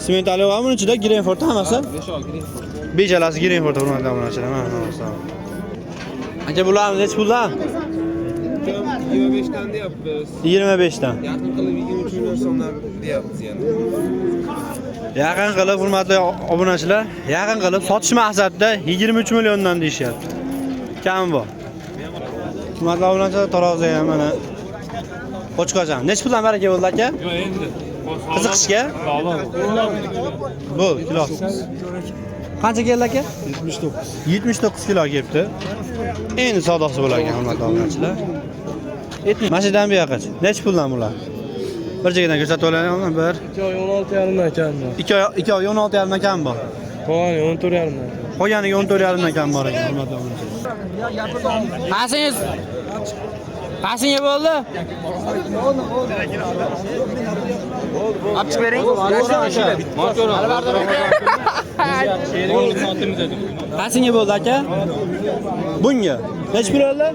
Simentali var bunun ichida Greenford hammasi? 5 Greenford. Beshalasi Greenford hurmatli obunachilar. Mana novvoslar. Aka bular nechi puldan? 25 dan deyapmiz. 25 dan. Yaqin qilib 23 million so'mdan deyapmiz yana. Yaqin qilib hurmatli obunachilar, yaqin qilib sotish maqsadida 23 milliondan deyishyapti. Kam bor. Hurmatli obunachilar, tarozi ham mana. Qo'chqorjon, nechi puldan baraka bo'ldi aka? Yo'q endi. Qiziqishga? Bo'l, kilo. Qancha keldi aka? 79. 79 kilo kelibdi. Endi savdosi bo'lar ekan hurmatli obunachilar. Mana shu yerdan bu yoqqacha. Nechi puldan bular? Bir chekkadan ko'rsatib olaylik, bir, 2 oy 16,5 dan kam bor. 2 oy, 2 oy 16,5 dan kam bor. Qolgani 14,5 dan. Qolganiga 14,5 dan kam bor ekan hurmatli obunachilar. Qasingiz? Qasinga bo'ldi? Olib chiqib bering. Qasinga bo'ldi aka? Bunga. Nechi pul oldi?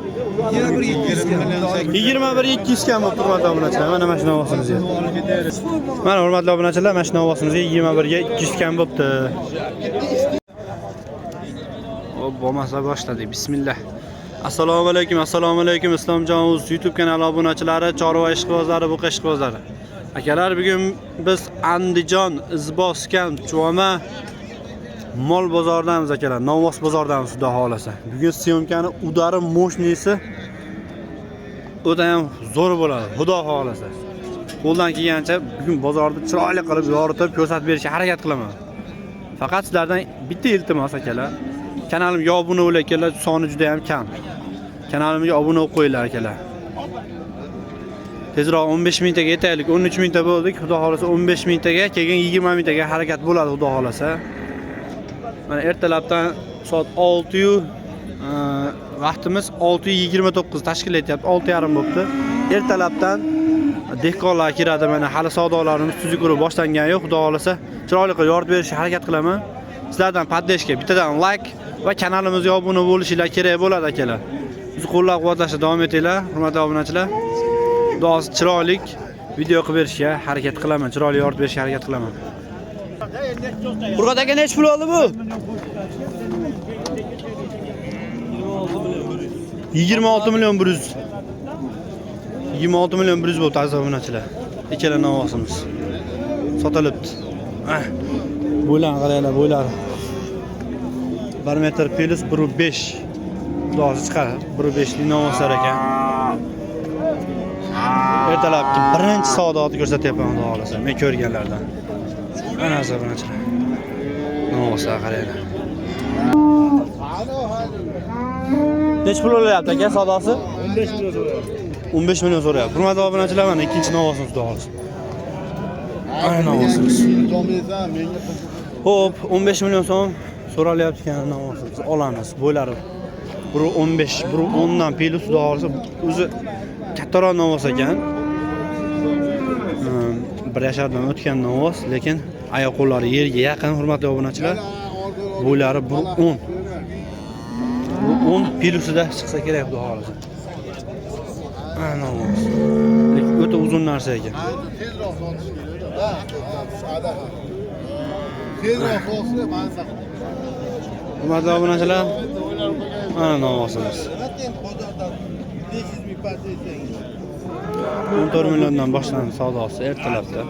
21 200 kam bo'libdi hurmatli obunachilar. Mana shu novvosimizga. Mana hurmatli obunachilar, mana shu novvosimizga 21 ga 200 kam bo'libdi. Hop, bo'lmasa boshladik. Bismillah. Assalomu alaykum, assalomu alaykum Islomjon Uz YouTube kanali obunachilari, chorva ishqibozlari, buqa ishqibozlari. Akalar, bugun biz Andijon Izboskan Chuvama mol bozoridamiz akalar. Novvos bozoridamiz xudo xolasa. Bugun syomkani udari мощныйsi o'ta ham zo'r bo'ladi, xudo xolasa. Qo'ldan kelgancha bugun bozorni chiroyli qilib yoritib ko'rsatib berishga harakat qilaman. Faqat sizlardan bitta iltimos akalar. Kanalimga obuna bo'ling akalar, soni juda ham kam. Kanalimga obuna bo'lib qo'yinglar akalar. Tezroq 15 mingtaga yetaylik. 13 mingta bo'ldik. Xudo xolasa 15 mingtaga, keyin 20 mingtaga harakat bo'ladi xudo xolasa. Mana ertalabdan soat 6 yu vaqtimiz 6:29 tashkil etyapti. 6:30 bo'libdi. Ertalabdan dehqonlar kiradi mana hali savdolarimiz tuzuk urib boshlangani yo'q. Xudo xolasa chiroyli qilib yoritib berishga harakat qilaman. Sizlardan поддержка, bittadan like va kanalimizga obuna bo'lishinglar kerak bo'ladi akalar. Bizni qo'llab-quvvatlashda davom etinglar, hurmatli obunachilar. Xudo xohlasa chiroyli video qilib berishga harakat qilaman, chiroyli yoritib berishga harakat qilaman. Furqat aka nechi pul oldi bu? 26 million 100. 26 million 100 bo'ldi aziz obunachilar. Ikkala novvosimiz sotilibdi. Ah. Bo'ylarni qaranglar, bo'ylari. 1 metr plus 1.5. Xudo xohlasa chiqadi. 1.5 lik novvoslar ekan. Ertalabki birinchi savdoni ko'rsatyapman xudo xohlasa, men ko'rganlardan. Ana aziz obunachilar. Novvoslar qaranglar. Nechi pul o'lyapti aka savdosi? 15 million so'rayapti. 15 million so'rayapti. Hurmatli obunachilar, mana ikkinchi novvosimiz xudo xohlasa. Ana novvosimiz. Xo'p, 15 million so'm so'ralyapti ekan novvosimiz. Olamiz. Bo'ylari 1.15, 1.10 dan plus xudo xohlasa o'zi kattaroq novvos ekan. Bir yashardan o'tgan novvos, lekin oyoq qo'llari yerga yaqin, hurmatli obunachilar. Bo'ylari 1.10. 1.10 plusida chiqsa kerak xudo xohlasa. Ana novvos. Lekin o'ta uzun narsa ekan. Tezroq sotish kerak. Tezroq sotsa mazza. Hurmatli obunachilar, mana novvosimiz. 500 ming past 14 milliondan boshlandi savdosi ertalabda.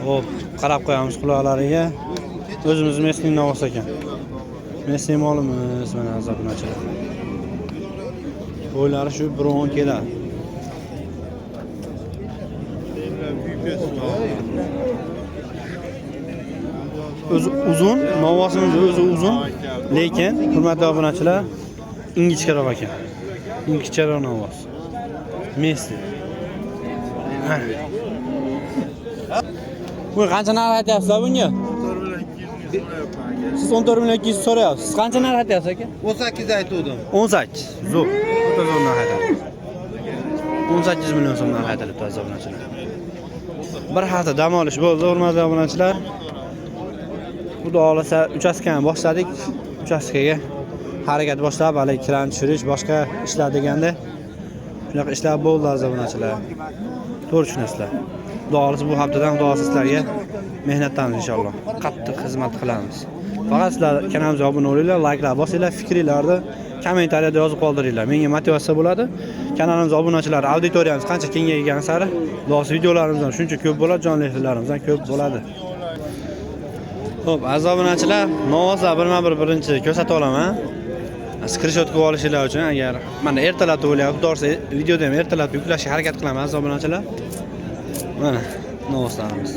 Xo'p, qarab qo'yamiz quloqlariga. O'zimiz местный novvos ekan. Местный molimiz mana aziz obunachilar. Bo'ylari shu 1.10 keladi. O'zi uzun, novvosimiz o'zi uzun, lekin hurmatli obunachilar, ingichkaroq ekan. Ingichkaroq novvos. Messi. Bu qancha narx aytyapsizlar bunga? Siz 14 million 200 so'rayapsiz. Siz qancha narx aytyapsiz aka? 18 aytuvdim. 18. Zo'r. O'ta zo'r narx aytilibdi. 18 million so'm narx aytilibdi aziz obunachilar. Bir hafta dam olish bo'ldi, hurmatli obunachilar. Xudo xohlasa uchastkani boshladik. Uchastkaga harakat boshlab, hali kran tushirish, boshqa ishlar deganda shunaqa ishlar bo'ldi aziz obunachilar. To'g'ri tushunasizlar. Xudo xohlasa bu haftadan xudo xohlasa sizlarga Mehnatdamiz inshaalloh. Qattiq xizmat qilamiz. Faqat sizlar kanalimizga obuna bo'linglar, layklar bosinglar, fikringlarni kommentariyada yozib qoldiringlar. Menga motivatsiya bo'ladi. Kanalimiz obunachilari, auditoriyamiz qancha kengaygan sari, do'st videolarimiz ham shuncha ko'p bo'ladi, jonli efirlarimiz ham ko'p bo'ladi. Xo'p, aziz obunachilar, novvozlar birma-bir birinchi ko'rsatib olaman. Skrinshot qilib olishinglar uchun agar mana ertalab o'ylayapti, to'g'risi videoda ham ertalab yuklashga harakat qilaman aziz obunachilar. Mana novvozlarimiz.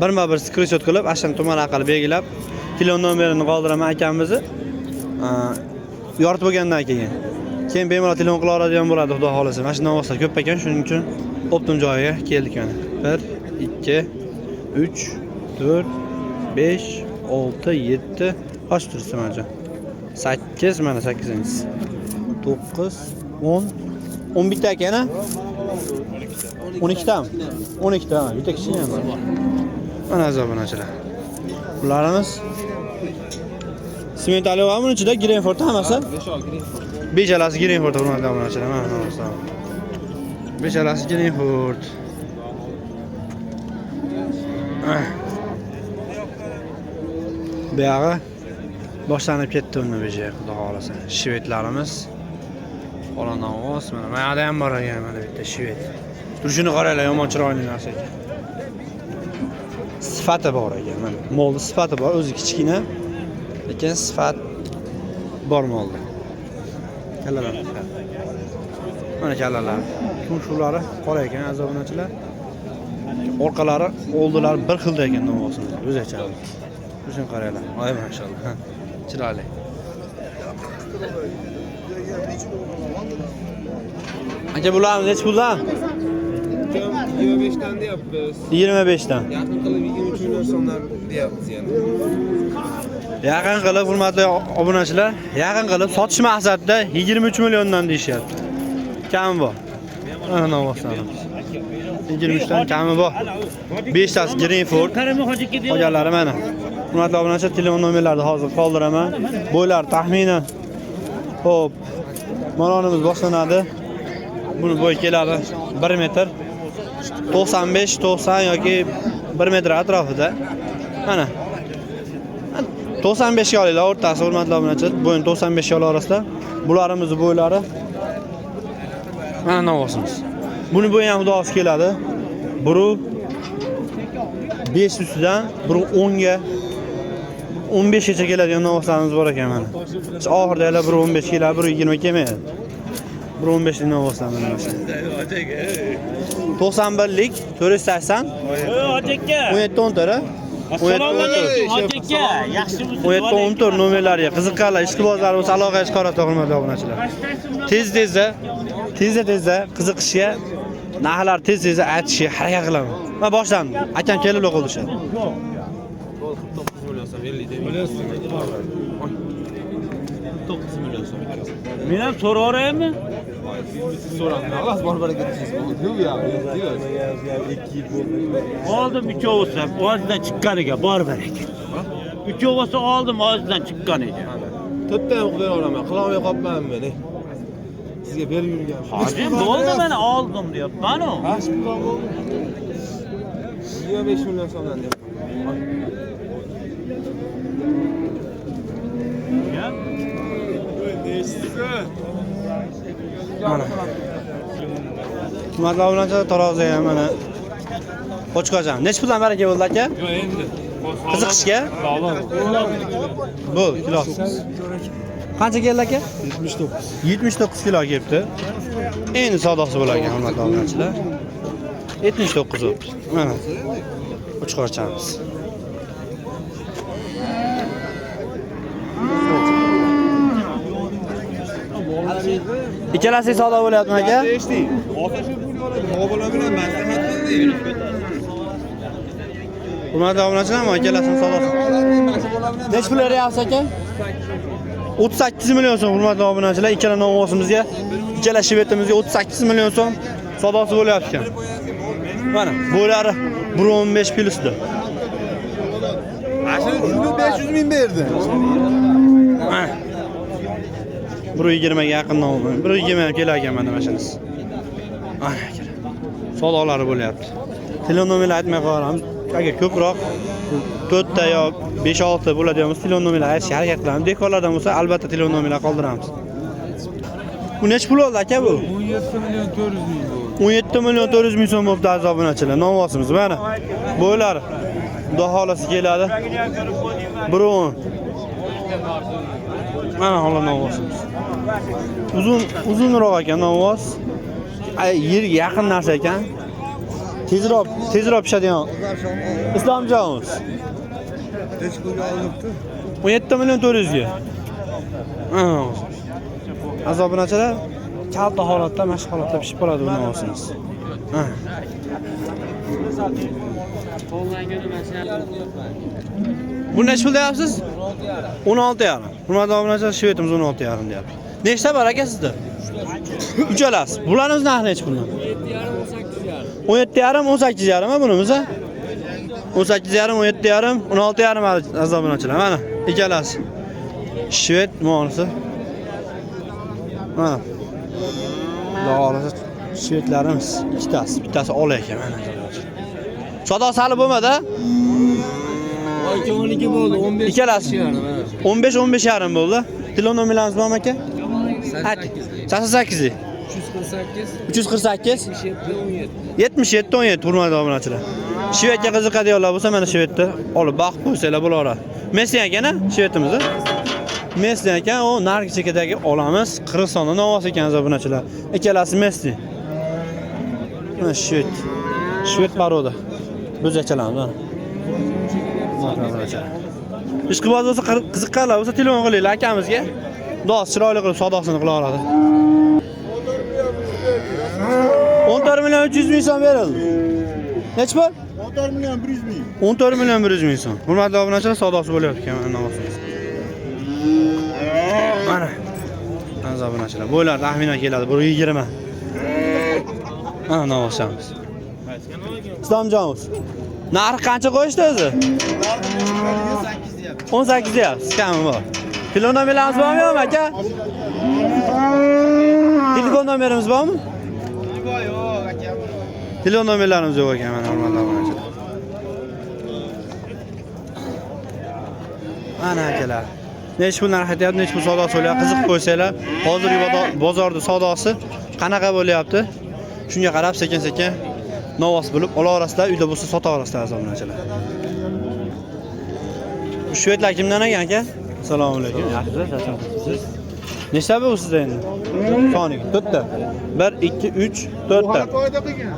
Birma-bir skrinshot qilib, ashani tuman aql belgilab, telefon nomerini qoldiraman akamizni. Yoritib bo'lgandan keyin. Keyin bemalol telefon qila oladigan bo'ladi, xudo xolasa. Mana shu novvozlar ko'p ekan, shuning uchun optim joyiga keldik mana. 1 2 3 4 5 6 7 qoch turibdi mana. 8 mana 8-inchisi. 9 10 11 ta ekan a? 12 tami? 12 ta, bitta kichkina ham bor. Mana aziz obunachilar. Bularimiz Smentali bormi buning ichida? Greenford hammasi? 5 alasi Greenford hurmatli obunachilar. Mana mana. 5 alasi Greenford. Buyog'i boshlanib ketdi uni beji, xudo xolasa. Shvedlarimiz. Qola novvoz mana bu yerda ham bor ekan mana bitta shved. Turishini qaranglar, yomon chiroyli narsa ekan. Sifati bor ekan mana. Molni sifati bor, o'zi kichkina, lekin sifat bor molda. Kallalar. Mana kallalar. Tumshuqlari qora ekan aziz obunachilar. Orqalari, oldilari bir xilda ekan novvozimiz. O'zacha. Turishini qaranglar. Voy mashalloh. Chiroyli. Aka bular necha puldan? 25 dan deyapmiz. 25 dan. Yaqin qilib 23 million so'mdan deyapmiz yana. Yaqin qilib hurmatli obunachilar, yaqin qilib sotish maqsadida 23 milliondan deyishyapti. Kami bor. Ana novvozlarimiz. 23 dan kami bor. 5 tasi Greenford. Qolganlari mana. Hurmatli obunachilar, telefon nomerlarini hozir qoldiraman. Bo'ylar taxminan. Xo'p, maronimiz boshlanadi. Buni bo'yi keladi 1 metr 95, 90 yoki 1 metr atrofida. Mana. 95 ga olinglar o'rtasi hurmatli obunachilar. Bo'yini 95 ga ola olasizlar. Bularimiz bo'ylari mana novvosimiz. Buni bo'yi ham xudosi keladi. 1.5 ustidan 1.10 ga 15 gacha keladigan novvoslarimiz bor ekan mana. Oxirida yana 1.15 keladi, 1.20 kelmaydi. 1.15 lik novvoslar mana shu. 91lik 480. 17 14. Assalomu alaykum hoji aka, yaxshimisiz? 17 14 nomerlariga qiziqqanlar, ishqibozlar bo'lsa aloqaga chiqaradi hurmatli obunachilar. Tez-tezda qiziqishga, narxlar tez-tezda aytishga harakat qilaman. Men boshlandim. Akam kelib qo'lishadi. 9 million so'm 50 deb. 9 million so'm. Men ham so'raveraymi? So'radim. Xalos bor baraka deysiz. Yo'q ya, yo'q. Oldim uchovisi og'zidan chiqqaniga bor baraka. Uchovisi oldim og'zidan chiqqaniga. To'rtta ham qilib bera olaman. Qilolmay qolibman men. Sizga berib yurgan. Hozir bo'ldi mana oldim deyapman-u. 25 million so'mdan deyapman. Mana. Hurmatli obunachilar, tarozi ham mana. Qo'chqorjon. Necha puldan baraka bo'ldi aka? Yo'q endi. Qiziqishga? Bo'l, kilo. Qancha keldi aka? 79. 79 kilo kelibdi. Endi savdosi bo'lar ekan hurmatli obunachilar. 79 bo'libdi. Mana. Qo'chqorchamiz. Ikkalasi savdo bo'lyaptimi aka? Bobolar bilan maslahat qildik. Hurmatli obunachilar, mana ikkalasini savdosi. Necha pul beryapsiz aka? 38 million so'm hurmatli obunachilar, ikkala novvosimizga, ikkala shvetimizga 38 million so'm savdosi bo'lyapti ekan. Mana bo'ylari 1.15 plusda. Shuni 500 ming berdi. Mana 1.20 ga yaqin novvoz. 1.20 ham kelar ekan mana mashinasi. Mana akalar. Savdolari bo'lyapti. Telefon nomerini aytmay qo'yamiz. Agar ko'proq 4 ta yo 5-6 bo'ladigan bo'lsa, telefon nomerlar aytishga harakat qilamiz. Dehqonlardan bo'lsa, albatta telefon nomerlar qoldiramiz. Bu necha pul oldi aka bu? 17 million 400 ming bo'ldi. 17 million 400 ming so'm bo'libdi aziz obunachilar. Novvosimiz mana. Bo'ylari. Xudo xolasi keladi. 1.10. Mana xola novvosimiz. Uzun uzunroq ekan novvos. Yerga yaqin narsa ekan. Tezroq pishadigan. Islomjonimiz. 17 million 400 ga. Mana. Aziz obunachilar, kalta holatda, mana shu holatda pishib qoladi bu novvosimiz. Ha. Bu necha pul deyapsiz? 16,5. Hurmatli obunachilar, shvetimiz 16,5 deyapti. Nechta bor aka sizda? Uchalasi. Bularimiz narxi necha puldan? 17,5 18,5 ha bunimiz ha? 18,5 17,5 16,5 aziz obunachilar. Mana ikkalasi. Shved muonisi. Mana. Xudo xohlasa shvedlarimiz ikkitasi, bittasi ola ekan mana. Savdosi hali bo'lmadi-a? 12 bo'ldi, 15. Ikkalasi. 15 15,5 bo'ldi. Telefon nomerlaringiz bormi aka? 88 348 348 77 17. 77 17 hurmatli obunachilar. Shvedga qiziqadiganlar bo'lsa, mana shvedni olib boqib qo'ysanglar bo'laveradi. Messi ekan-a shvedimiz? Messi ekan, u narigi chekadagi olamiz. Qirg'izistonda novvos ekan aziz obunachilar. Ikkalasi Messi. Mana shved. Shved paroda. Bo'zachalarimiz mana. Ishqiboz bo'lsa, qiziqqanlar bo'lsa telefon qilinglar akamizga. Xudo chiroyli qilib savdosini qila oladi. 14 million 300 ming so'm berildi. Necha pul? 14 million 100 ming. 14 million 100 ming so'm. Hurmatli obunachilar, savdosi bo'lyapti ekan mana novvosimiz. Mana. Aziz obunachilar, bo'ylar taxminan keladi 1.20. Mana novvosamiz. Islomjonimiz. Narxi qancha qo'yishdi o'zi? 18 deyapsiz, kami bor. Telefon nomerlarimiz bormi yo'qmi aka? Telefon nomerimiz bormi? Yo'q aka. Telefon nomerlarimiz yo'q ekan mana hurmatli obunachilar. Mana akalar. Necha pul narx aytyapti, necha pul savdosi bo'lyapti, qiziq qo'ysanglar, hozirgi bozorda savdosi qanaqa bo'lyapti? Shunga qarab sekin-sekin novvos bo'lib olaverasizlar, uyda bo'lsa sotaverasizlar aziz obunachilar. Shvedlar kimdan ekan aka? Assalomu alaykum. Yaxshisiz? Nechta bu sizda endi? Soniga 4 ta. 1 2 3 4 ta.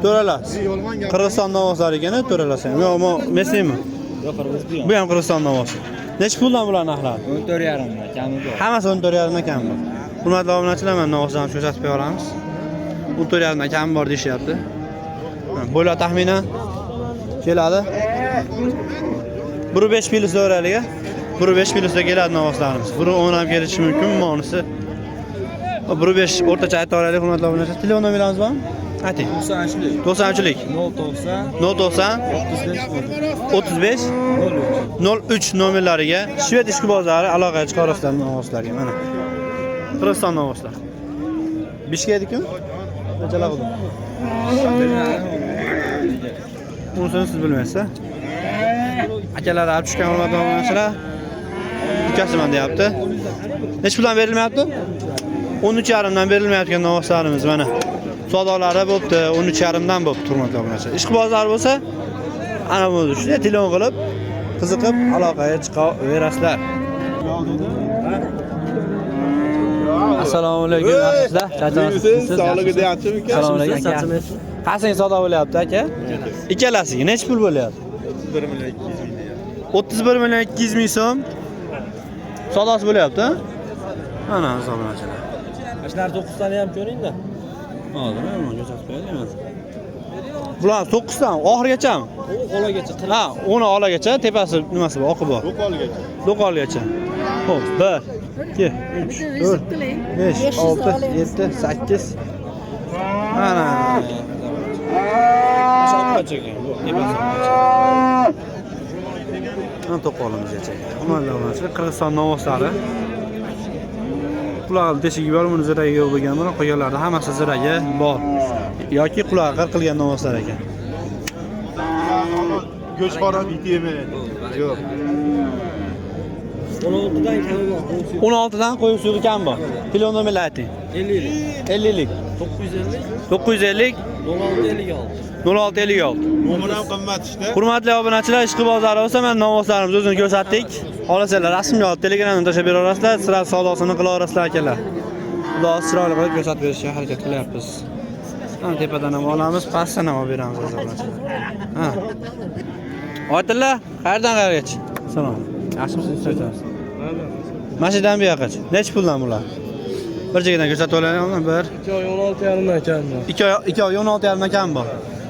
To'ralasi. Qirg'iziston novvoslari ekan, to'ralasi ham. Yo'q, bu mesnimi? Yo'q, qirg'iz bu. Bu ham Qirg'iziston novvosi. Necha puldan bular narxlari? 14,5 dan kami bor. Hammasi 14,5 dan kam bor. Hurmatli obunachilar, mana novvoslarni ko'rsatib beramiz. 14,5 dan kam bor deyishyapti. Bo'ylar taxminan keladi. 1.5 plyus o'raliga. 1.5 plyusda keladi novvoslarimiz. 1.10 ham kelishi mumkin, monisi. 1.5 o'rtacha aytib olaylik, hurmatli obunachilar. Telefon nomerlarimiz bormi? Ayting. 93lik. 93lik 090 090 35 35 03. 03 nomerlariga shved ishqibozlari aloqaga chiqarasizlar novvoslarga mana. Qirg'iziston novvoslar. Bishkekdikmi? Nechalar qildi? Unisini siz bilmaysiz, a? Akalar olib tushgan hurmatli obunachilar. Ukasiman deyapti. Necha puldan berilmayapti? 13,5 dan berilmayotgan novvoslarimiz mana. Savdolari bo'pti, 13,5 dan bo'pti hurmatli obunachilar. Ishqibozlar bo'lsa, ana bu shunday telefon qilib, qiziqib aloqaga chiqaverasizlar. Assalomu alaykum, yaxshisizlar? Charchamasizsiz? Sog'lig'i yaxshimi? Assalomu alaykum aka. Qasing savdo bo'lyapti aka? Ikkalasiga necha pul bo'lyapti? 31 million 200 ming deyapti. 31 million 200 ming so'm savdosi bo'lyapti. Mana hisoblanchilar. Shular 9 tani ham ko'ring-da. Hozir mana ko'rsatib qo'yaylik. Bular 9 tan oxirgachami? Olagacha. Ha, 10 olagacha tepasi nimasi bor, oqi bor. Qo'qolgacha. Do'qolgacha. Xo'p, 1 2 3 4 5 6 7 8. Mana. O'sha oqqacha ekan bu, tepasi oqqacha. Mana to'qolimizgacha ekan. Hurmatli Qirg'iziston novoslari. Qulog'i teshigi bor, buni ziragi yo'q bo'lgan, buni qolganlarida hammasi ziragi bor. Yoki qulog'i qirqilgan novvoslar ekan. Go'sht harom it yemaydi. Yo'q. 16dan kami bor. 16 dan qo'y suyug'i kam bor. Telefon nomerlar ayting. 50. 50lik. 950 950 0656. 0656. Nomer ham qimmat ishda. Hurmatli obunachilar, ishqi bozori bo'lsa, mana novvoslarimiz o'zini ko'rsatdik. Xohlasalar rasmga olib Telegramdan tashlab bera olasizlar, sira savdosini qila olasizlar akalar. Xudo chiroyli qilib ko'rsatib berishga harakat qilyapmiz. Mana tepadan ham olamiz, pastdan ham olib beramiz aziz obunachilar. Ha. Oyatilla, qayerdan qayergacha? Salom. Yaxshimisiz, ishlayapsiz? Mana shu yerdan bu yoqqacha. Necha puldan bular? Bir chekkadan ko'rsatib olaylikmi? Bir, 2 oy 16,5 dan kam bor. 2 oy, 2 oy 16,5 dan kam bor.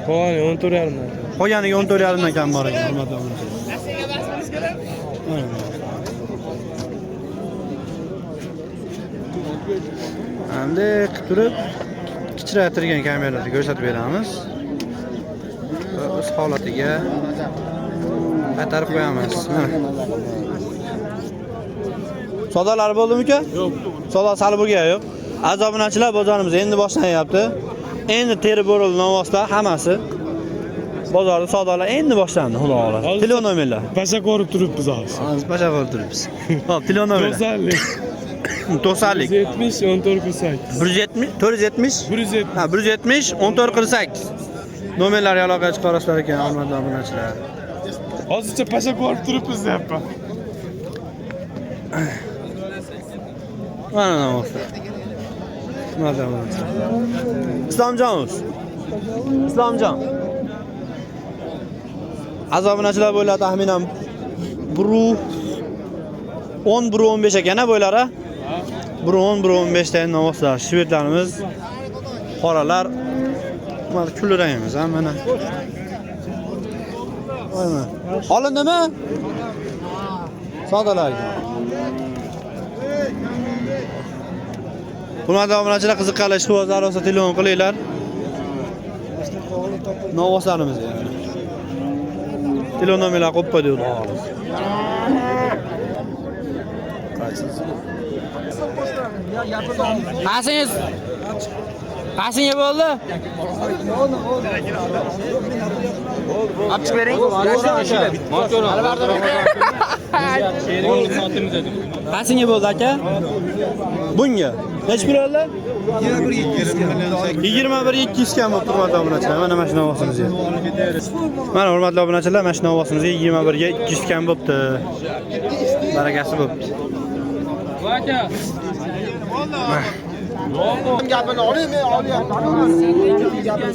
Qolgani 14,5 dan. Qolganiga 14,5 dan kam bor ekan, hurmatli obunachilar. Endi qilib turib kichraytirgan kameralarda ko'rsatib beramiz. Va o'z holatiga qaytarib qo'yamiz. Mana. Savdolari bo'ldimi uka? Yo'q. Savdo sal bo'lgan yo'q. Aziz obunachilar, bozorimiz endi boshlanyapti. Endi terib bo'rildi novvoslar hammasi. Bozorda savdolar endi boshlandi, xudo xohlasa. Telefon nomerlar. Pasha ko'rib turibmiz hozir. Hozir pasha ko'rib turibmiz. Xo'p, telefon nomerlar. 90lik. 90lik. 170 14 48. 170 470 170. Ha, 170 14 48. Nomerlarga aloqaga chiqa olasizlar ekan, hurmatli obunachilar. Hozircha pasha ko'rib turibmiz deyapman. Mana novvoslar. Hurmatli obunachilar. Islomjon. Islomjon. Aziz obunachilar, bo'ylari taxminan 1.10 1.15 ekan a bo'ylari. 1.10 1.15 ta novvoslar, shvedlarimiz, qoralar. Mana kulrangimiz ha mana. Mana. Olindimi? Savdolar. Hurmatli obunachilar, qiziqqanlar ishqibozlar bo'lsa telefon qilinglar. Novvoslarimiz yani. Telefon nomerlarini qo'yib qo'ydik, xudo xohlasa. Qasingiz qasinga bo'ldi? Olib chiqib bering. Qasinga bo'ldi aka? Bunga. Necha pul oldi? 21 200 kam bo'libdi, hurmatli obunachilar. Mana mana shu novvosimizga. Mana hurmatli obunachilar, mana shu novvosimizga 21 ga 200 kam bo'libdi. Barakasi bo'libdi. Gapini oling, men olyapman.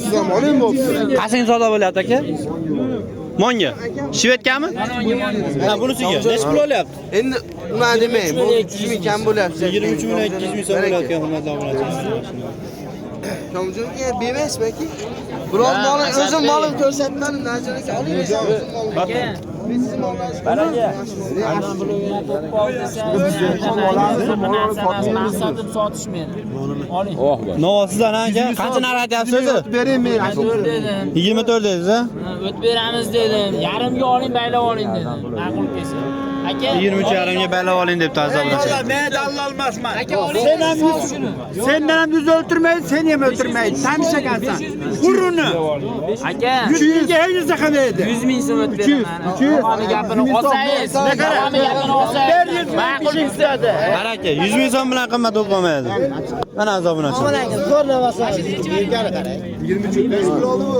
Siz ham oling bo'pti. Qasing savdo bo'lyapti aka? Monga. Shvedkami? Ha, bunisiga. Necha pul olyapti? Endi unaqa demang, bu 300 ming kam bo'lyapti. 23 million 200 ming so'm bo'layotgan, hurmatli obunachilar. Komjon aka bermaysizmi aka? Biror molim, o'zim molim ko'rsatmadim, Najon aka, oling o'zim molim. Men sizni molingizni Maqsadim sotish meni. Oling. Novvosizdan aka, qancha narx aytyapsiz o'zi? Bering men. 4 dedim. 24 dedingiz a? O't beramiz dedim. Yarimga oling, baylab oling dedim. Ma'qul kelsa. Aka, 23,5 ga baylab oling debdi aziz obunachilar. Men dallolmasman. Aka, oling. Sen ham sendan ham yuz o'ltirmaydi, seni ham o'ltirmaydi. Tanish ekansan. Ur uni. Aka, 300 ga hech narsa qilmaydi. 100 ming so'm o't beraman. Og'ani gapini olsangiz, og'ani gapini olsangiz, ma'qul kelsa. Baraka, 100 ming so'm bilan qimmat bo'lib qolmaydi. Mana aziz obunachilar.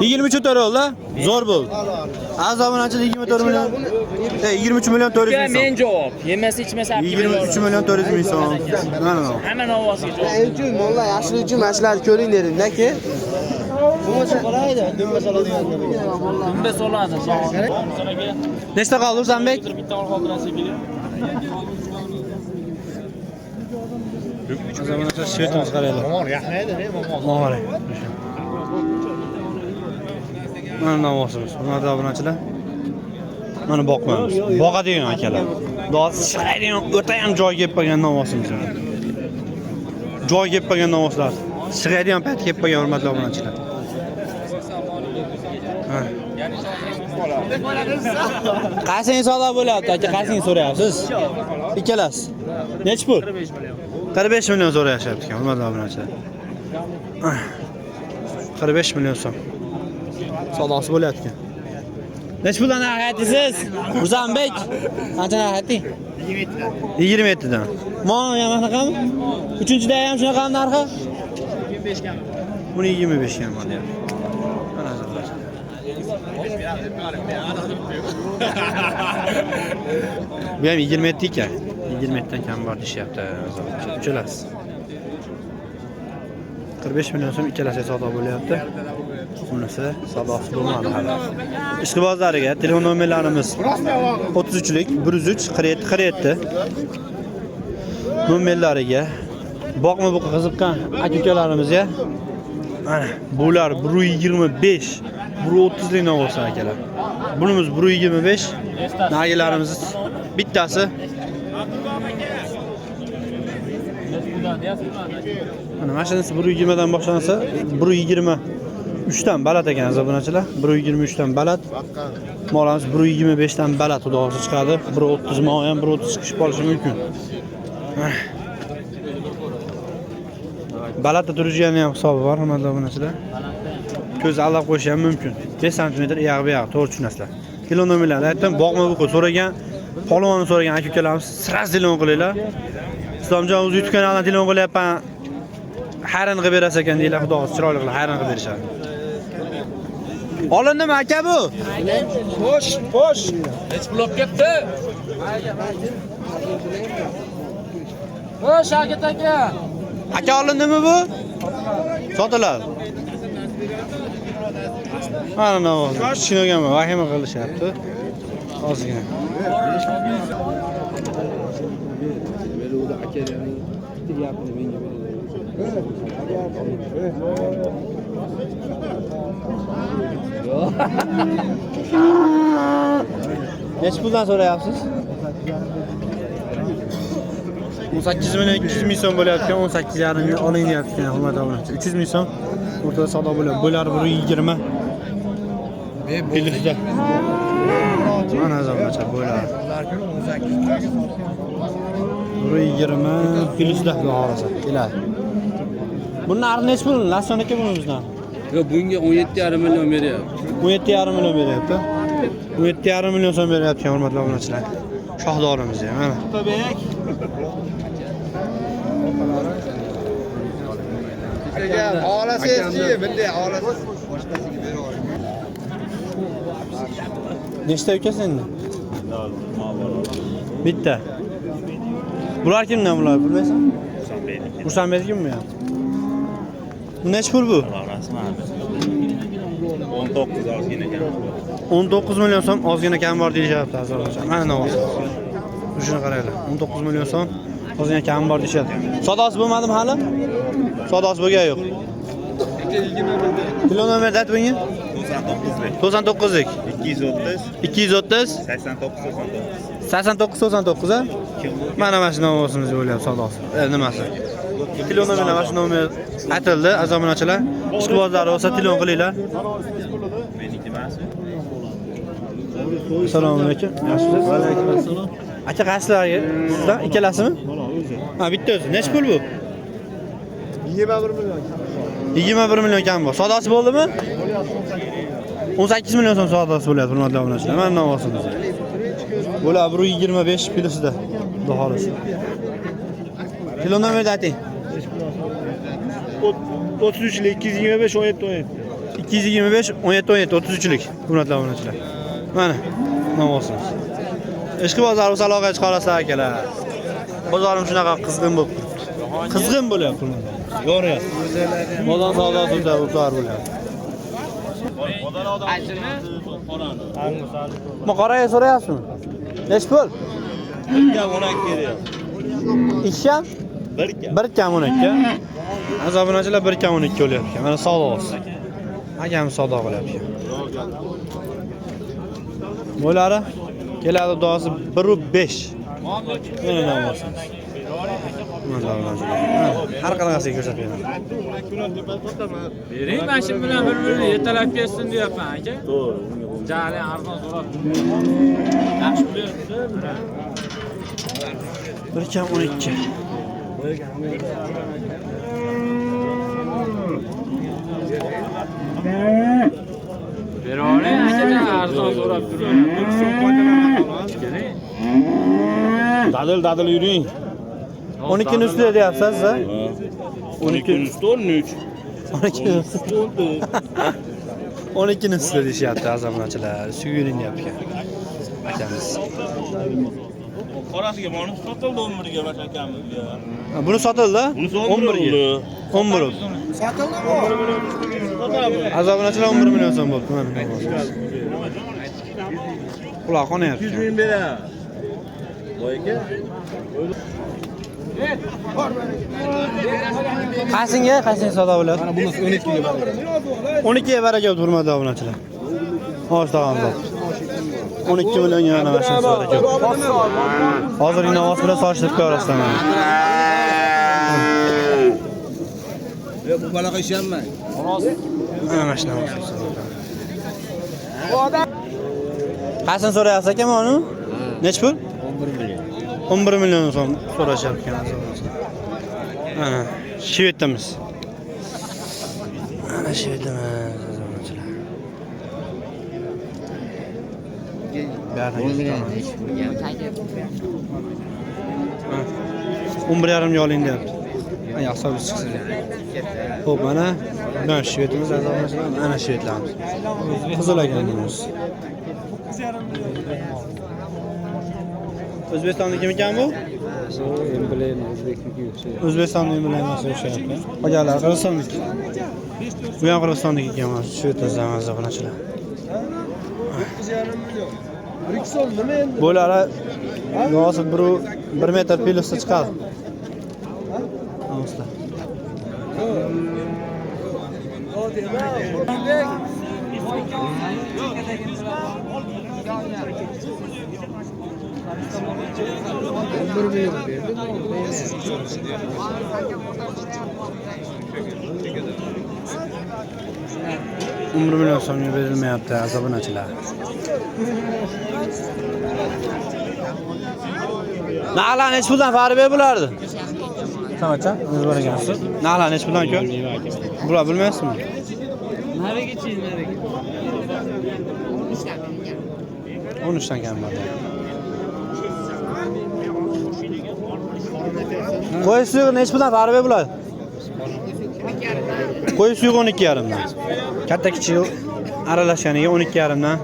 23 to'rt oldi. Zo'r bo'ldi. Aziz obunachilar 24 million, 23 million 400 ming so'm. Men javob. Yemasa ichmasa olib kelib 23 million 400 ming so'm. Mana bu. Hamma novvosiga javob. Men uchun mollar yaxshilik uchun mana shularni ko'ring dedim, aka. Dumba soladi. Nechta qoldi Husanbek? Bitta xotirasi kelib. Aziz obunachilar, shvetimiz qaranglar. Momon. Mana novvosimiz. Hurmatli obunachilar. Mana boqmamiz. Boqadigan akalar. Xudo chiqadigan o'ta ham joyga kelib qolgan novvosimiz. Joyga kelib qolgan novvoslar. Chiqadigan payt kelib qolgan, hurmatli obunachilar. Ha. Qaysini savdo bo'lyapti aka? Qaysini so'rayapsiz? Ikkalasi. Necha pul? 45 million so'rayapti ekan, hurmatli obunachilar. 45 million so'm. Savdosi bo'lyapti ekan. Necha puldan narx aytdingiz? Murzambek, qancha narx aytding? 27 dan. Mol ham shunaqami? Uchinchida ham shunaqami narxi? 25 ga. Buni 25 ga deyapti. Mana azizlar. Bu ham 27 ekan. 27 dan kam bor deyishyapti. Uchalasi. 45 million so'm ikkalasi savdo bo'lyapti. Bunisi savdosi bo'lmadi hali. Ishqibozlariga telefon nomerlarimiz 33lik 103 47 47 nomerlariga boqma buqa qiziqqan aka-ukalarimizga mana bular 125 130 lik bo'lsa akalar. Bunimiz 125, nagilarimiz bittasi mana mashinasi 120 dan boshlansa 123 dan baland ekan aziz obunachilar. 123 dan baland. Molamiz 125 dan baland xudo xohlasa chiqadi. 130 mol ham 130 chiqib qolishi mumkin. Balandda turishgani ham hisobi bor, hurmatli obunachilar. Ko'z aldab qo'yishi ham mumkin. 5 sm iyag'i buyog'i to'g'ri tushunasizlar. Kilo nomerlarni aytdim, boqma buqa so'ragan, polvonni so'ragan aka ukalarimiz sraz telefon qilinglar. Islomjon o'zi YouTube kanalidan telefon qilyapman. Hayron qilib berasiz ekan deylar, xudo xohlasa chiroyli qilib hayron qilib berishadi. Olindimi aka bu? Xo'sh, xo'sh. Hech pul olib ketdi. Xo'sh, Shavkat aka. Aka olindimi bu? Sotiladi. Mana navoz. Kichkinaga vahima qilishyapti. Ozgina. Necha puldan so'rayapsiz? 18 million 200 ming so'm bo'lyapti, 18,5 ming oling deyapti, hurmatli obunachi. 300 ming so'm o'rtada savdo bo'lyapti. Bo'lar 120. Plyusda. Mana aziz obunachilar, bo'lar. 120 plyusda xudo xohlasa keladi. Buni narxi necha pul? Laston aka buni bizdan. Yo'q, bunga 17,5 million beryapti. 17,5 million beryapti. 17,5 million so'm beryapti, hurmatli obunachilar. Shohdorimiz ham mana. Xohlasangiz-chi, bunday xohlasangiz boshqasiga berib yuboring. Nechta ukasi endi? Bitta. Bular kimdan bular bilmaysan? Husanbekniki bu ham. Bu necha pul bu? 19 ozgina kam. 19 million so'm ozgina kam bor deyishyapti aziz obunachilar. Mana navoz. Shuni qaranglar. 19 million so'm ozgina kam bor deyishyapti. Savdosi bo'lmadimi hali? Savdosi bo'lgani yo'q. Kilo nomerda ayt bunga? 99 lik. 99lik. 230 230 89 99. 89 99 a? Mana mana shu novvosimiz bo'lyapti savdosi. Nimasi? Kilo nomer mana shu nomer aytildi aziz obunachilar. Ishqibozlar bo'lsa telefon qilinglar. Meniki emas. Assalomu alaykum. Yaxshimisiz? Va alaykum assalom. Aka qaysilari? Sizdan ikkalasimi? Ha, bitta o'zi. Necha pul bu? 21 million. 21 million kam bor. Savdosi bo'ldimi? 18 million so'm savdosi bo'lyapti, hurmatli obunachilar. Mana novvosimiz. Bular 125 plyusida. Xudo xohlasa. Kilo nomerni ayting. 33 lik 225 17 17. 225 17 17 33lik hurmatli obunachilar. Mana novvosimiz. Ishqibozlar bo'lsa aloqaga chiqa olasizlar akalar. Bozorim shunaqa qizg'in bo'lib turibdi. Qizg'in bo'lyapti. Yo'ryapti. Bozor savdosi o'tar bo'lyapti. Ma qoraga so'rayapsizmi? Necha pul? 1.12 beryapti. 2 kam? 1 kam. 1 kam 12. Aziz obunachilar 1 kam 12 bo'lyapti. Mana savdosi. Akam savdo qilyapti. Bo'lari keladi dosi 1.5. Mana namozimiz. Har qanaqasiga ko'rsatib beraman. Bering, mana shu bilan bir-birini yetalab ketsin deyapman aka. To'g'ri. Jali arzon so'rab. Yaxshi bilyapti. 1 kam 12. Beravering aka, Arzon so'rab turibman. Dadil dadil yuring. 12 ni ustida deyapsiz, a? 12 usti 13. 12 ni ustida. 12 ni ustida deyishyapti azamonachilar. Suyuring deyapti akamiz. Qorasiga mana sotildi 11 ga bash akamizga. Buni sotildi? Bunisi 11 ga. 11 bo'ldi. Sotildimi? Azamonachilar 11 million so'm bo'ldi. Mana. Quloq qonyapti. 200 ming beraman. Boy aka. Qaysinga? Qaysinga savdo bo'ladi? Mana bunisi 12 ga baraka. 12 ga baraka hurmatli obunachilar. Xo'sh, tog'amiz. 12 millionga mana mashinasi baraka. Hozirgi navoz bilan solishtirib ko'rasizlar mana. Yo'q, bu balaqa ishonmang. Mana mashina. Qaysini so'rayapsiz aka uni? Nechi pul? 11 million. 11 million so'm so'rashyapti ekan. Mana shvetimiz. Mana shvetimiz. O'n bir yarimga oling deyapti. Yaxshi hisob chiqsin. Xo'p, mana mana shvetimiz, mana shvetlarimiz. Qizil ekanimiz. O'zbekistonniki ekan bu? Emblema o'zbekniki o'xshayapti. O'zbekistonning emblemasi o'xshayapti. Qolganlar Qirg'izistonniki. Bu ham Qirg'izistonniki ekan, mana shvetimiz azobunachilar. 9,5 million. 1-2 so'm nima endi? Bo'lari hozir 1 metr plyusda chiqadi. Nomuslar. Umri million so'mga berilmayapti azobunachilar. Narxlar nechi puldan Faribek bo'lardi? Samacha, o'zi bor ekansiz. Narxlar nechi puldan aka? Bular bilmaysizmi? Narigachi, nariga. 13 dan kam bor. Qo'y suyug'i nechi puldan Faribek bo'ladi? Qo'y suyug'i 12,5 dan. Katta kichik aralashganiga 12,5 dan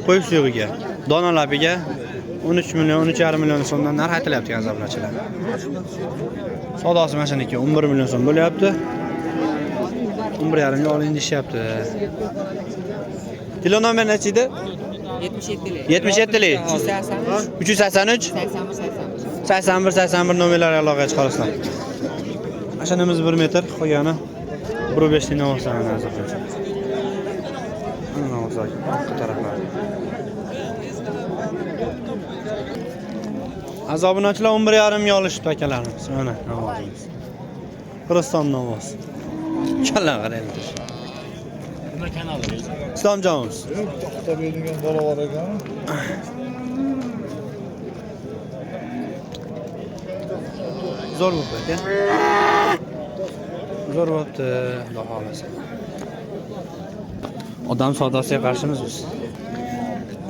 qo'y suyug'iga, donalabiga 13 million, 13,5 million so'mdan narx aytilyapti azobunachilar. Savdosi mana shuniki 11 million so'm bo'lyapti. 11,5 ga oling deyishyapti. Telefon nomeri necha edi? 77lik. 77lik. 383 383 81 81. 81 81 nomerlarga aloqaga chiqarasizlar. Mashinamiz 1 metr, qolgani 1.5 lik novoslar mana azobunachilar. Mana novoslar orqa taraflar. Azobunachilar 11,5 ga olishibdi akalarimiz. Mana novozimiz. Qirg'iziston novoz. Kalla qaraylik. Nima kanali? Islomjonimiz. To'xta beradigan bola bor ekan. Zo'r bo'libdi aka. Zo'r bo'libdi, Xudo xohlasa. Odam savdosiga qarshimiz biz.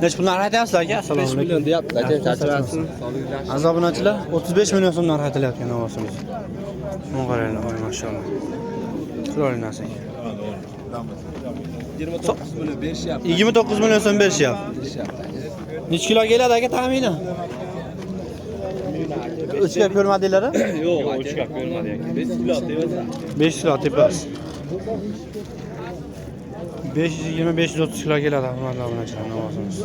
Necha pul narx aytyapsizlar aka? Assalomu alaykum. 5 million deyapti aka, charchamasin. Azobunachilar 35 million so'm narx aytilyapti novosimiz. Buni qaranglar, oy mashalloh. Chiroyli narsa ekan. 29 million berishyapti. 29 million so'm berishyapti. Necha kilo keladi aka taxminan? O'chkab ko'rmadinglar? Yo'q, aka. O'chkab ko'rmadi aka. 5 kilo tepasi. 5 kilo tepasi. 520-530 kilo keladi hurmatli obunachilar novosimiz.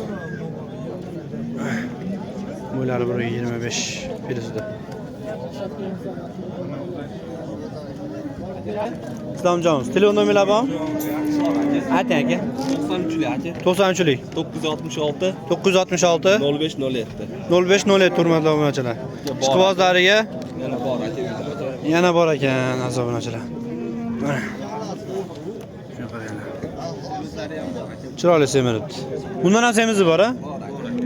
Bo'ylari 1.25 plyusida. Islomjonimiz, telefon nomerlar bormi? Ayting aka. 93lik aka. 93lik 966 966 05 07. 05 07 hurmatli obunachilar. Ishqibozlariga Yana bor aka uyda. yana bor ekan aziz obunachilar. Mana. Shuni qaranglar. Chiroyli semiribdi. Bundan ham semizi bor, a?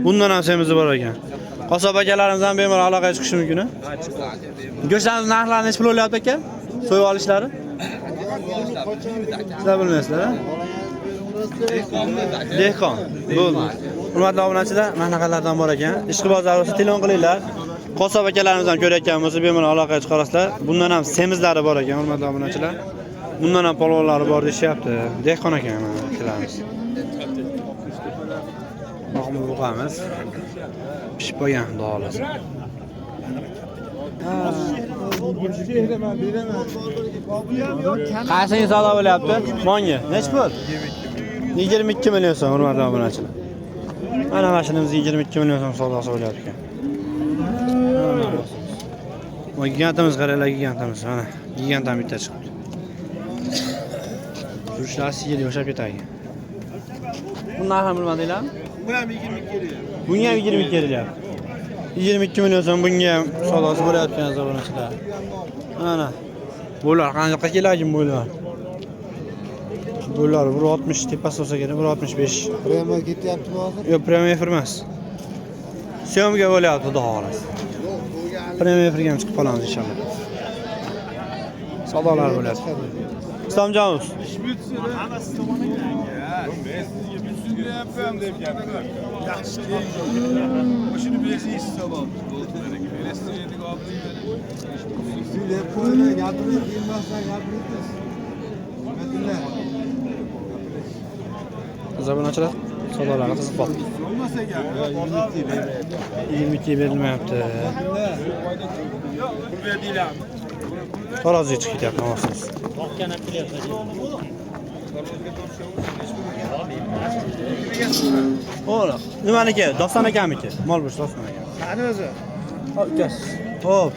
Bundan ham semizi bor ekan. Qassob akalarimiz ham bemalol aloqaga chiqishi mumkin, a? Go'shtlarning narxlari necha pul bo'lyapti aka? So'yib olishlari? Sizlar bilmaysizlar, a? Dehqon. Bo'ldi. Hurmatli obunachilar, mana bunaqalardan bor ekan. Ishqibozlar bo'lsa telefon qilinglar. Qassob akalarimiz ham ko'rayotgan bo'lsa, bemalol aloqaga chiqarasizlar. Bundan ham semizlari bor ekan, hurmatli obunachilar. Bundan ham polvonlari bor deyishyapti. Dehqon ekan mana akalarimiz. Boqma buqamiz. Pishib qolgan, xudo xolasa. Qaysini savdo bo'lyapti? Monga. Nechi pul? 22 million so'm, hurmatli obunachilar. Mana mashinamiz 22 million so'm savdosi bo'lyapti ekan. Voy, gigantimiz qaranglar, gigantimiz. Mana gigant ham bitta chiqibdi. Yurishlar sigirga o'xshab ketadi. Buni narxini bilmadinglarmi? Bu ham 22 keliyor. Bunga ham 22 kelyapti. 22 million so'm bunga ham savdosi bo'layotgan obunachilar. Mana. Bular qanaqa keladi bular? Bular 1.60 tepasi bo'lsa kerak, 1.65. Prema ketyaptimi hozir? Yo'q, prema efir emas. Syomga bo'lyapti, xudo xolasa. Prema efirga ham chiqib qolamiz inshaalloh. Savdolar bo'lyapti. Islomjonov. Zabunachilar savdolarni qiziq qoldi. 22 berilmayapti. Taroziga chiqib ketyapti namozsiz. O'la, nimaniki? Doston akamiki? Mol bo'sh Doston aka. Qani o'zi? Ukasi. Xo'p.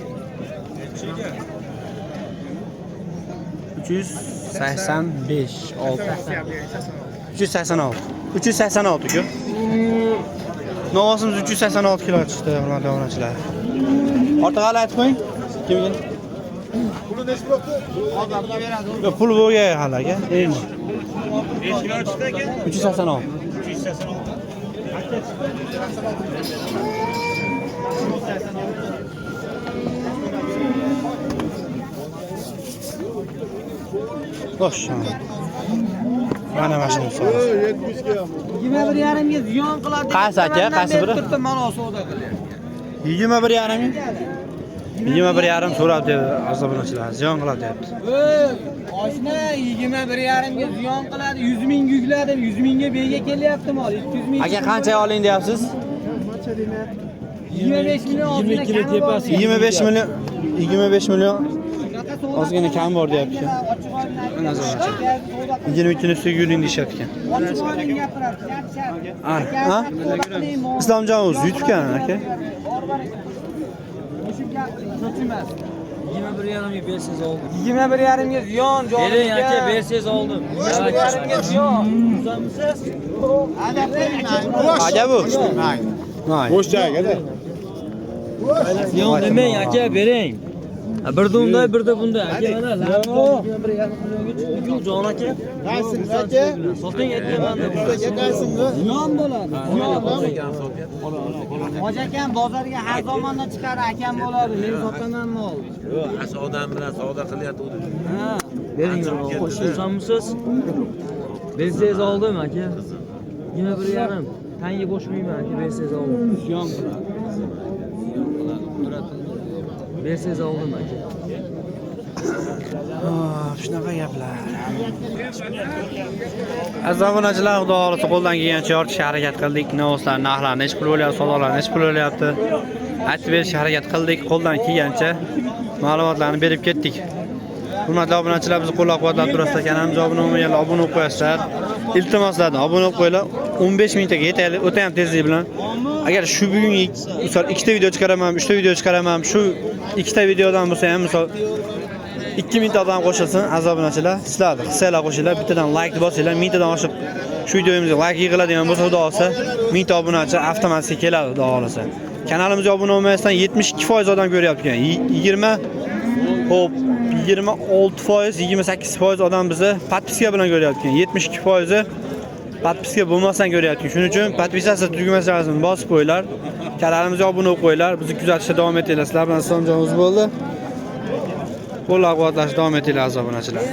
385 6 386 386 ku. Novosimiz 386 kilo chiqdi, hurmatli obunachilar. Ortiq hali aytib qo'ying. Kimga? Puli nechi bo'ldi? Odamga beradi. Yo'q, pul bo'lgan hali aka. Endi. 5 kilo chiqdi aka. 386. 386. Xo'sh. Mana mashina savdosi. 21,5 ga ziyon qiladi. Qaysi aka? Qaysi biri? Turibdi mana savdo qilyapti. 21,5 21,5 so'rab dedi aziz obunachilar. Ziyon qiladi deyapti. Ey, oshna 21,5 ga ziyon qiladi. 100 ming yukladim, 100 mingga bega kelyapti mol. 200 ming. Aka qancha oling deyapsiz? 25 million ozgina kami bor. 25 million 25 million ozgina kam bor deyapti. Mana aziz obunachilar. 22 ni ustiga yuring deyishyapti ekan. Ana, Islomjon o'zi yutgan aka. 21,5 ga bersangiz oldim. 21,5 ga ziyon jonim. Bering aka, bersangiz oldim. 21,5 ga ziyon. Aka bu. Bo'sh joyga-da. Ziyon demang aka, bering. Birda unday, birda bunday. Aka mana 21,5 millionga chiqdi-ku, jon aka. Qaysini aka? Soting aytmayman. Aka qaysini? Ziyon bo'ladi. Ziyon. Hoji akam bozorga har zamonda chiqar akam bo'ladi. Men sotaman mol. Yo'q, ashu odam bilan savdo qilyapti. Ha. Bering, qo'shilsanmisiz? Bersangiz oldim aka. 21,5. Tanga qo'shmayman aka, bersangiz oldim. Ziyon qiladi. Bersangiz oldim aka. Shunaqa gaplar. Aziz obunachilar, xudo xolasa qo'ldan kelgancha yoritishga harakat qildik. Novoslar narxlari necha pul bo'lyapti, savdolar necha pul bo'lyapti. Aytib berishga harakat qildik, qo'ldan kelgancha ma'lumotlarni berib ketdik. Hurmatli obunachilar, bizni qo'llab-quvvatlab turasizlar. Kanalimizga obuna bo'lmaganlar obuna bo'lib qo'yasizlar. Iltimoslardan obuna bo'lib qo'yinglar. 15 mingtaga yetaylik, o'ta ham tezlik bilan. Agar shu bugun misol 2 ta video chiqaraman, 3 ta video chiqaraman, shu 2 ta videodan bo'lsa ham misol 2000 ta odam qo'shilsin, aziz obunachilar. Sizlar hissanglar qo'shinglar, bittadan like bosinglar, 1000 tadan oshib shu videomizga like yig'iladigan bo'lsa, xudo xolasa 1000 ta obunachi avtomatik keladi, xudo xolasa. Kanalimizga obuna bo'lmasdan 72% odam ko'ryapti ekan. 20 xo'p, 26%, 28% odam bizni podpiska bilan ko'ryapti ekan. 72% podpiska bo'lmasdan ko'ryapti. Shuning uchun podpisatsiya tugmasini bosib qo'yinglar. Kanalimizga obuna bo'lib qo'yinglar. Bizni kuzatishda davom etinglar. Sizlar bilan Islomjon o'zi bo'ldi. Qo'llab-quvvatlashda davom etinglar aziz obunachilar.